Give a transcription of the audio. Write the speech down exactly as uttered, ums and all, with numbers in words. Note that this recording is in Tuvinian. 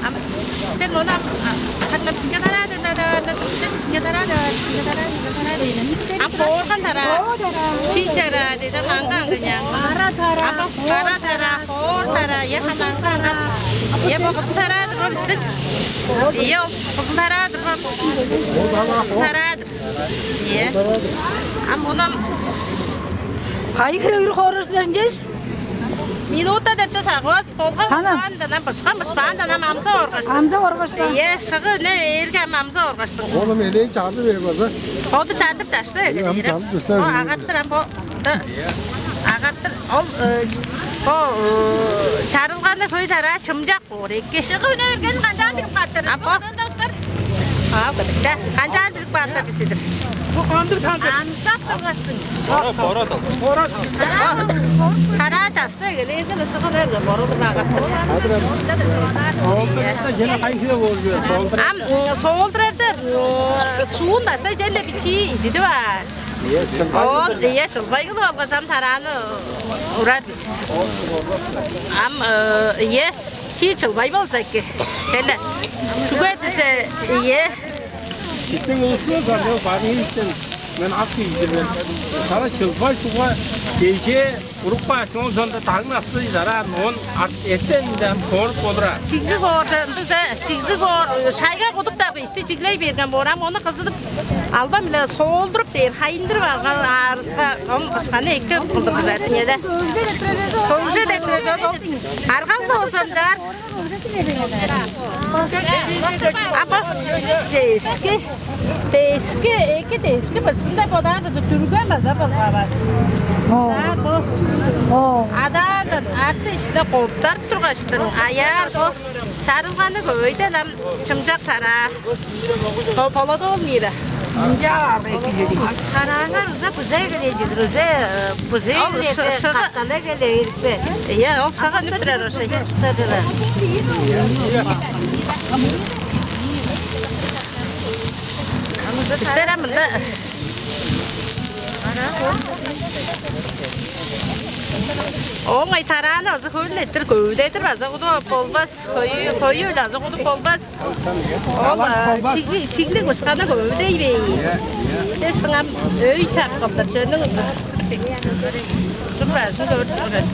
Ам сен ону ам, а, катап чиңге тараа деп, тараа деп, сен чиңге тараа деп, чиңге тараа деп, тараа деп. Ам хоорган тараа. Чиң тараа дээш, ам аңгы-аңгы няң. Кара тараа. Ам бо кара тараа, хоор тараа, е, ханаңгы аңгы. Е, бо кызыл тараа-дыр бо бистиң. Е, ол кызыл тараа-дыр бо. Тараа-дыр. Е. Ам ону ам кайы хире үр хоорар силер ынчаш? Минута деп чүве сагывас. Болган Хана. Бышпаандан ам, бышкан бышпаандан ам амза оргаш. Амза оргаш-даа. Е, шыгы не эрге ам амза оргаштың. Ону элээн чаалды берип алза. Оду чаалдып чашты. Ам чаалдып чашты. О, агартыр ам бо. Да. Агартыр ол, э, бо, э, чарылганы хөй тараа чымчак боор эки. Шыгы үне берген канчаан билип каптар? А, бо. Одан достар. А, да. Канчаан билип каптар бисидир. Бу кандыр кандыр. Ам Бора, бора да. Бора да. Тараа часта эгелээрден ышыгы берге, бора да багаттыр. Солдурарда жена кайсыга болчу? Солдур. Ам, м, солдурарда, м, суун дашта жelle бичии изиди бар. Ол, ие, чылбай кылып алгаш, ам тарааны урар бис. Ам, э, ие, чи чылбай болза эки. Келе. Чүге дизе, ие. Биздиң улустувус ам бо Барыын-Хемчиктен мен ак киип-тир мен. Сара чылбай сугга кежээ уруп кааш, оон соонда дагны асы чыдараан, оон арт эртенинде ам хооруп болур аа. Чигзи хоорда, ындыг-да, чигзи хоор, шайга кудуптар, исти чиглей берген боор, ам ону кызыдып, албан-биле соолдуруп дээр, хайындырып алган аарыска, ам бышканы эки кылдыр быжаатын эде. Көже деп турар ол. Арган болза, ынчаар. А бо дески, дески, эки дески бырсында бодаар база дүрген база болгавас. Оо. Чаар бо. Оо. Адаадан арты ишинде коптар тургаштың, аяар бо чарылганы хөйден ам чымчак тараа. Бо полодол мира. Ынчаар эки. Тарааңар уже быжай келейдир, уже, э, быжай. Ол келейдир, шы-, шыгы. Каптала келейдир бе? Иә, ол шыгы үнүп турар ошай. Туттар, туттар. Бистер ам мында оңай тарааны азы хөөлеттир, көвүдедир база куду болбас, хою, хою азы куду болбас. Ол, а, чигли-, чиглиг бышканы көвүдей бээр. Дестиң ам өй тап кылдыр, чөнүң турбазын көрүп тургаш.